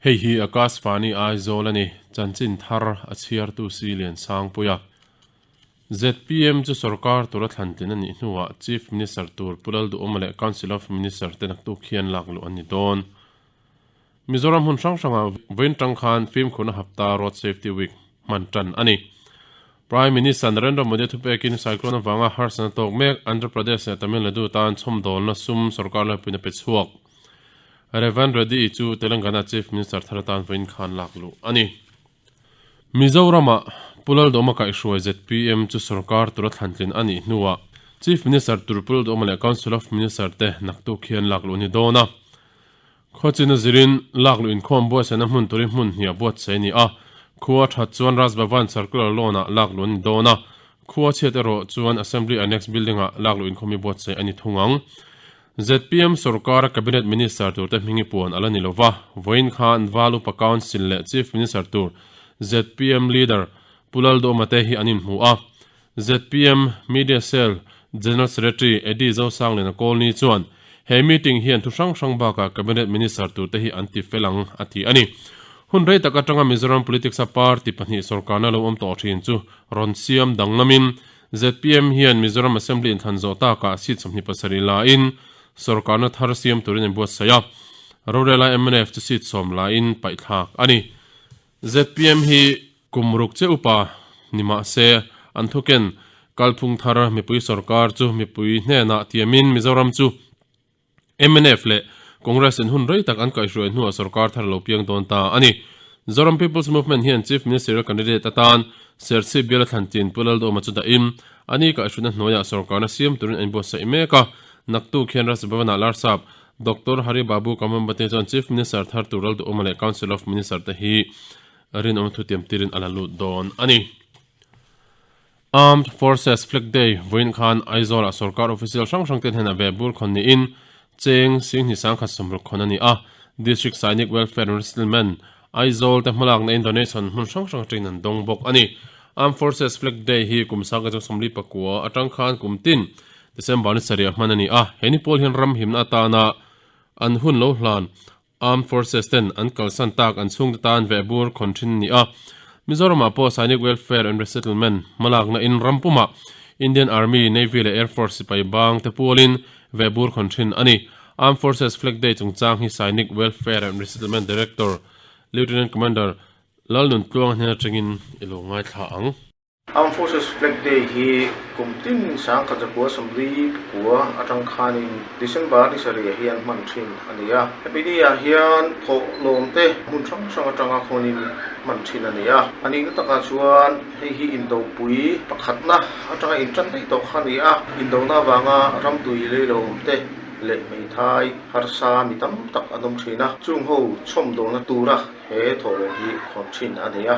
Hei hi Akashvani Aizawl a ni, chanchin thar a chhiartu si Liansangpuia. Zpm chu sorkar tura thlan tlin a nih hnuah Chief Minister tur Pu Lalduhawma leh Council of Minister te naktuk hian lak luh an ni dawn. Mizoram hmun hrang hrangah vawiin tang khan fimkhurna hapta Road Safety Week hman tan a ni. Prime Minister Narendra Modi thupekin cyclone avanga harsatna tawk mek Andhra Pradesh leh Tamil Nadu tan chhawmdawlna sum sorkar laipuiin a pe chhuak. Revanth Reddy chu Telangana Chief Minister thar atan vawiin khan lak luh a ni. Mizoramah Pu Laldawma kaihhruai zpm chu sorkar tura thlantlin a nih hnuah Chief Minister tur Pu Laldawma leh Council of Minister te naktuk hian lak luh a ni dawn a. Khawchina zirin lak luh inkhawm buatsaihna hmun turin hmun hnih a buatsaih a ni a, khua that chuan Raj Bhavan Circular Lawn-ah lak luh a ni dawn a, khua chhiat erawh chuan Assembly Annex Building-ah lak luh inkhawm hi buatsaih a ni thung ang. Zpm sorkara Cabinet Minister turte hming i puan a la ni lo va, vawiin khan Val Upa Council leh Chief Minister tur zpm Leader Pu Lalduhoma te hi an inhmu a. Zpm Media Cell General Secretary Eddie Zosangliana Kawlni chuan he meeting hian thu hrang hrang bakah Cabinet Minister turte hi an ti fel ang a ti a ni. Hun rei tak atanga Mizoram Politics-a party pahnih sorkarna lo awm tawh thin chu rawn siam danglamin Zpm hian Mizoram Assembly inthlan zawh takah seat 27 lain sorkarna thar siam turin an buatsaih a, rorela mnf chu seat 10 lain paihthlak a ni. Zpm hi kum ruk che upa ni mah se an thuken kalphung thar mipui sorkar chu mipui hnenah tiamin Mizoram chu Mnf leh Congress in hun rei tak an kaihhruai hnuah sorkar thar lo piang dawn ta a ni. Zoram People's Movement hian Chief Ministerial candidate atan Serchhip biala thlan tin Pu Lalduhoma chu dahin a ni kaihhruaina hnuaiah sorkarna siam turin a inbuatsaih mek a. Naktuk hian Raj Bhavan-ah Larsap Doctor Hari Babu Kamambate chuan Chief Minister thar tur Lalduhoma leh Council of Minister te hi rinawm thutiam tirin a la lut dawn a ni. Armed Forces Flag Day vawiin khan Aizawl-ah sorkar official hrang hrang te hnenah ve bur khawn niin cheng Singhni sangkhat sawmruk khawn a ni a. District Sainik Welfare and Resettlement, Aizawl te hmalakna in donation hmun hrang hrang atangin an dawng bawk a ni. Armed Forces Flag Day hi kum sangkhat chu 49 atang khan kum tin December ni sarih ah hman a ni a. He ni pawl hian ram himna atana an hun lo hlan Armed Forces ten an kalsan tak an chhungte tan veh bur khawn thin a ni a. Mizoramah pawh Sainik Welfare and Resettlement hmalakna in ram pumah Indian Army, Navy leh Air Force sipai bang te pualin veh bur khawn thin a ni. Armed Forces Flag Day chungchang hi Sainik Welfare and Resettlement Director Lieutenant Commander Lalnuntluanga hnen atangin i lo ngaithla ang. Armed Forces Flag Day hi kum tin 1900 49 atang khanin December ni sarih hian hman thin a ni a. Hemi ni ah hian thawh lawm te hmun hrang hrang atanga khawnin hman thin a ni a. A nihna takah chuan hei hi indopui pakhatna atanga intan daih tawh kha a ni a. Indona avanga ramtui lei lo awm te leh hmeithai harsa mi tam tak an awm thin a. Chung ho chhawmdawlna tura He thawhlawm hi khawn thin a ni a,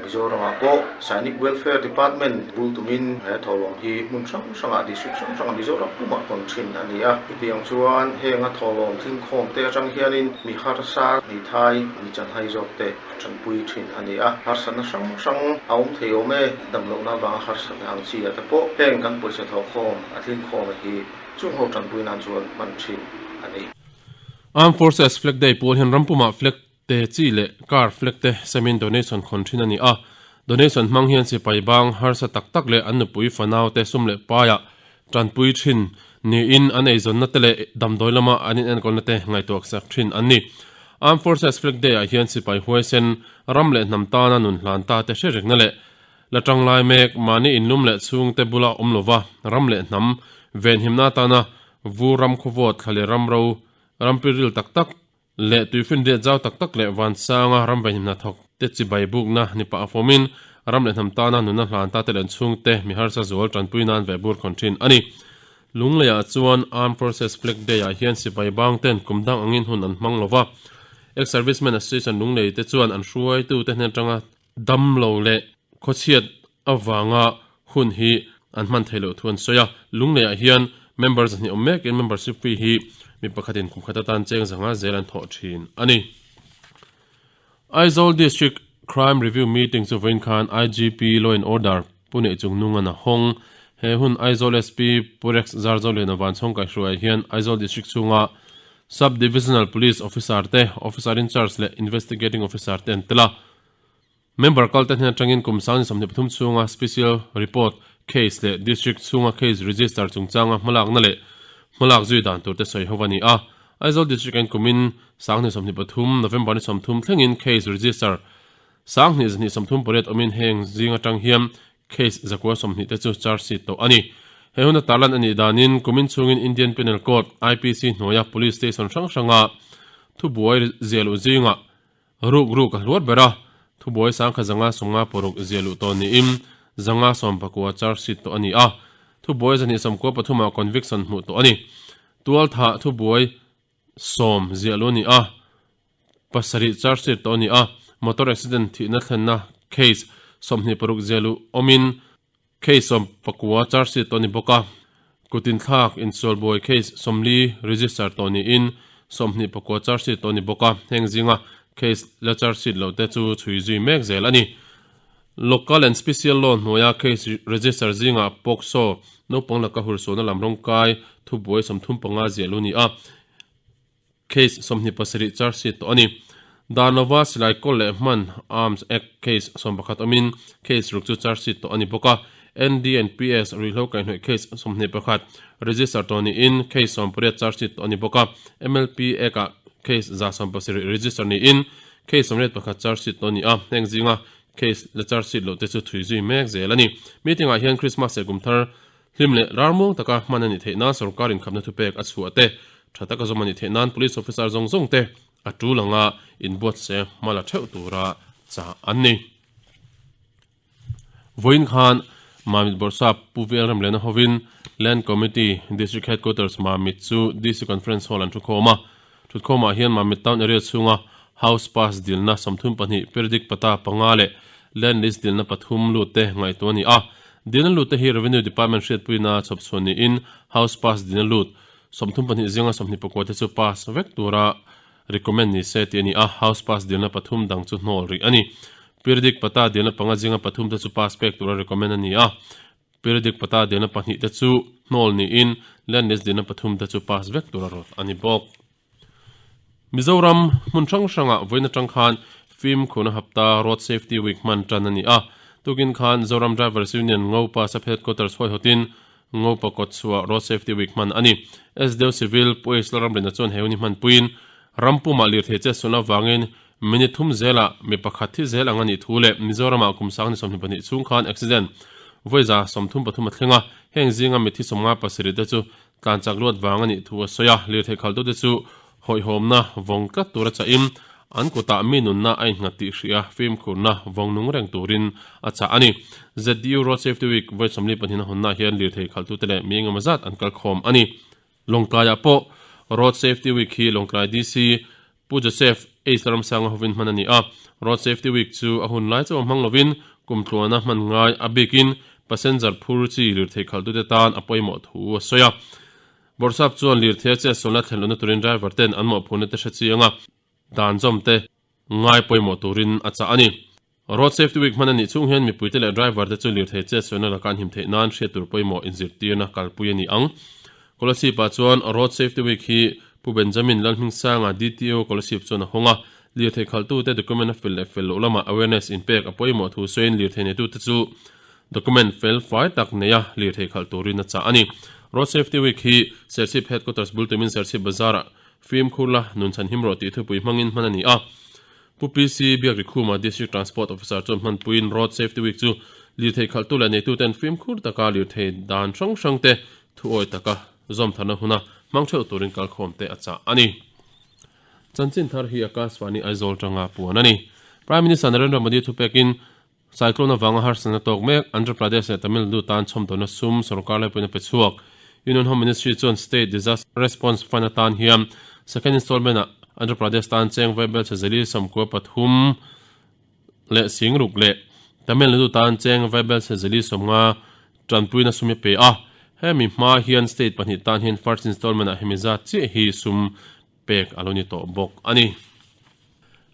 Mizoramah pawh Sainik Welfare Department bul tumin he thawhlawm hi hmun hrang hrangah district hrang hrangah Mizoram pumah khawn thin a ni a. Chutiang chuan henga thawhlawm tlingkhawm te atang hianin mi harsa, hmeithai, mi chanhai zawk te tanpui thin a ni a. Harsatna hrang hrang a awm thei awm e, damlohna avanga harsatna ang chi ah te pawh heng kan pawisa thawhkhawm a tlingkhawm hi chung ho tanpui nan chuan hman thin a ni. Armed Forces Flag Day pawl hian ram pumah flag te chi leh car flag te semin donation khawn thin a ni a. Donation hmang hian sipai bang harsa tak tak leh an nupui fanau te sum leh paiah tanpui thin niin an eizawnna te leh damdawi lama an inenkawlna te ngaihtuah sak thin an ni. Armed Forces Flag Day ah hian sipai huaisen ram leh hnam tana nun hlan ta te hre rengna leh la tanglai mek mahni inlum leh chhungte bula awm lova ram leh hnam venhimna atana vur ram khawvawt thla leh ram ro ram piril tak tak leh tuifinriat zau tak tak leh vansanga ram venhimna thawk te chibai bukna ni pah a fawmin ram leh hnam tana nunna hlan ta te leh an chhungte mi harsa zual tanpui nan veh bur khawn thin a ni. Lungleiah chuan Armed Forces Flag Day-ah hian sipai bang ten kum dang angin hun an hmang lova, Ex-Servicemen Association Lunglei te chuan an hruaitute hnen atanga Dam lo leh khawchhiat avanga hun hi an hman theih loh thu an sawi a, Lungleiah hian member zahnih awm mekin membership fee hi mi pakhatin kum khat atan cheng zanga zel an thawh thin a ni. Aizawl District Crime Review Meeting chu vawiin khan IGP Law and Order Pu Neihchungnungan a hawng. He hun Aizawl SP Pu Rex Zarzoliana Vanchhawng kaihhruaiah hian Aizawl District chhunga. Sub Divisional Police Officer te, Officer in Charge leh Investigating Officer te an tel a. Member kalte hnen atangin kum 2023 chhunga Special Report Case leh District chhunga Case Register chungchanga hmalakna leh hmalak zui dan tur te sawi ho a ni a. Aizawl District an kumin 2023 November ni 30 thlengin Case Register 2238 awmin heng zing atang hian Case 120 te chu charge sheet tawh a ni. He huna tarlan a nih danin kumin chhungin Indian Penal Code, IPC, hnuaia Police Station hrang hranga thubuai ziahluh zingah ruk ruk a hluar ber a, thubuai sangkhat 550 paruk ziahluh tawh niin 519 charge sheet tawh a ni a, thubuai 293 ah conviction hmuh tawh a ni. Tualthah thubuai 10 ziahluh a ni a. Pasarih charge sheet tawh a ni a, motor accident thihna thlenna case 26 ziahluh awmin case 19 charge sheet tawh a ni bawk a, kut inthlak insualbuai case 40 register tawh niin 29 charge sheet tawh a ni bawk a, heng zinga case la charge sheet loh te chu chhui zui mek zel a ni. Local and Special Law hnuaia case register zingah POCSO naupang laka hursualna lam rawngkai thubuai 35 ziahluh a ni a, Case 27 charge sheet tawh a ni. Dan lova silai kawl leh hman, Arms Act, case 11 awmin case ruk chu charge sheet tawh a ni bawk a. ND and PS ruihhlo kaihhnawih case 21 register tawh niin case 18 charge sheet tawh a ni bawk a. MLP Act-ah case 170 register niin case 81 charge sheet tawh a ni a. Heng zinga case la charge sheet loh te chu thui zui mek zel a ni. Meeting-ah hian Christmas leh Kumthar Hlim leh rarmuang taka hman a nih theih nan sorkar inkhapna thupek a chhuah te, tha taka zawm a nih theih nan police officer zawng zawng te a tul anga inbuatse hma la theuh tura chah an ni. Vawiin khan Mamit Bawrhsap Pu VL Ramliana hovin Land Committee District Headquarters Mamit chu DC Conference Hall an thukhawm a. Thutkhawmah hian Mamit Town Area chhunga House Pass dilna 32, Periodic Pata panga leh Land List dilna pathum lut te ngaihtuah a ni a. Dilna lut te hi Revenue Department hriatpuina chhawpchhuah niin House Pass dilna lut 32 zinga 24 te chu pass vek tura recommend ni se tih a ni a, House Pass dilna pathum dang chu hnawl rih a ni. Periodic Pata dilna panga zinga pathum te chu pass pek tura recommend a ni a. Periodic pata dilna pahnih te chu hnawl niin land list dilna pathum te chu pass vek tur a rawt a ni bawk. Mizoram hmun hrang hrangah vawiin atang khan fimkhurna hapta Road Safety Week hman tan a ni a. Tukin khan Zoram Drivers Union Ngopa Sub Headquarters huaihawtin Ngopa kawtchhuah Road Safety Week hman a ni. SDO Civil Pu H Lalramrina chuan he hun hi hmanpuiin ram pumah lirthei chetsualna avangin Minute thum zelah mi pakhat thi zel ang a nih thu leh Mizoramah kum sang ni 22 chhung khan accident vawi 33 a thleng a, heng zinga mithi 57 te chu tlan chak luat vang a nih thu a sawi a, lirthei khalhtute chu hawihhawmna vawng tlat tura chahin an kutah mi nunna a innghat tih hria fimkhurna vawng nung reng turin a chah a ni. ZDU Road Safety Week vawi 42 a hawnnaah hian lirthei khalhtute leh mi engemaw zat an kalkhawm a ni. Lawngtlaiah pawh Road Safety Week hi Lawngtlai DC Pu Joseph H Lalramsanga hovin hman a ni a, Road Safety Week chu a hun lai chauh a hmang lovin kum tluana hman ngai a bikin passenger phur chi lirthei khalhtute tan a pawimawh thu a sawi a. Bawrhsap chuan lirthei a chetsualna thlen lohna turin driver ten an mawhphurhna te hre chiang a, dan zawm te ngai pawimawh turin a chah a ni. Road Safety Week hman a nih chhung hian mipuite leh driver te chu lirthei chetsualna laka an him theih nan hriat tur pawimawh inzirtirna kalpui a ni ang. Kolasib-ah chuan Road Safety Week hi Pu Benjamin Lalhmingsanga, DTO, Kolasib chuan a hawng a, lirthei khalhtute document a fel leh fel loh lamah awareness inpek a pawimawh thu sawiin lirthei neitute chu document fel fai tak neia lirthei khalh turin a chah a ni. Road Safety Week hi Serchhip Headquarters bul tumin Serchhip Bazar-ah fimkhur la nun chhan him rawh tih thupui hmangin hman a ni a. Pu PC Biakrikhuma District Transport Officer chuan hmanpuiin Road Safety Week chu lirthei khalhtu leh neituten fimkhur taka lirthei dan hrang hrangte thuawi taka zawm tharna huna hmang theuh turin kalkhawm te a chah a ni. Chanchin thar hi Akashvani Aizawl tanga puan a ni. Prime Minister Narendra Modi thupekin Cyclone avanga harsatna tawk mek Andhra Pradesh leh Tamil Nadu tan chhawmdawlna sum sorkar laipuiin a pe chhuak. Union Home Ministry chuan State Disaster Response Fund atan hian second installment ah Andhra Pradesh tan cheng vaibel chhe zali 93 leh 60 leh Tamil Nadu tan cheng vaibel chhe zali 50 tanpuina sum a pe a. Hemi hma hian state pahnih tan hian first installment ah hemi zat chiah hi sum pek a lo ni tawh bawk a ni.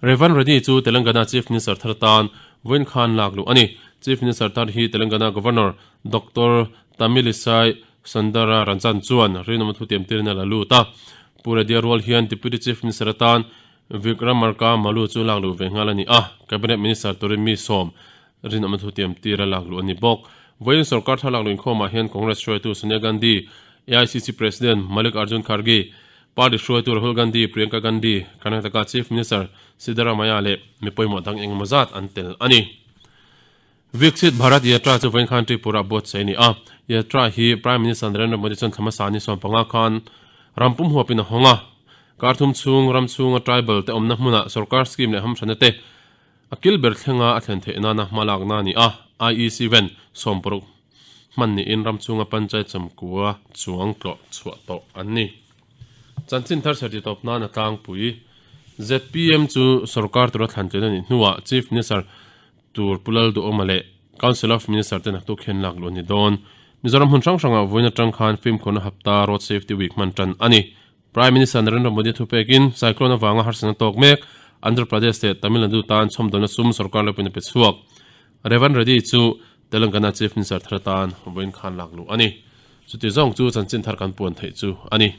Revanth Reddy chu Telangana Chief Minister thar tan vawiin khan lak luh a ni. Chief Minister thar hi Telangana Governor Doctor Tamilisai Soundararajan chuan rinawm thutiam tirin a la lut a. Pu Reddy-a rual hian Deputy Chief Minister atan Vikramarka Malu chu lak luh ve nghal a ni a, Cabinet Minister turin mi sawm rinawmna thutiam tira lak luh a ni bawk. Vawiin sorkar thar lak luh inkhawmah hian Congress hruaitu Sonia Gandhi, AICC President Mallik Arjun Kharge, Party hruaitu Rahul Gandhi, Priyanka Gandhi, Karnataka Chief Minister Siddaramaiah leh mi pawimawh dang engemaw zat an tel a ni. Viksit Bharat Yatra chu vawiin khan Tripura buatsaih a ni a. Yatra hi Prime Minister Narendra Modi chuan thla hmasa ni 15 khan ram pum huapin a hawng a. Kar thum chhung ram chhunga tribal te awmna hmunah sorkar scheme leh hamthanna te a kil ber thlenga a thlen theih nana hma lakna a ni a. IEC ven 60 hman niin ram chhunga panchayat sawmkua chuang tlawh chhuah tawh an ni. Chanchin thar serti tawp nan a tlangpui. Zpm chu sorkar tura thlan tlin a nih hnuah Chief Minister tur Pu Lalduhawma leh Council of Minister te naktuk hian lak luh a ni dawn. Mizoram hmun hrang hrangah vawiin atang khan fimkhurna hapta Road Safety Week hman tan a ni. Prime Minister Narendra Modi thupekin cyclone avanga harsatna tawk mek Andhra Pradesh leh Tamil Nadu tan chhawmdawlna sum sorkar lawpin a pe chhuak. Revanth Reddy chu Telangana Chief Minister thar atan vawiin khan lak luh a ni. Chuti zawng chu chanchin thar kan puan theih chu a ni.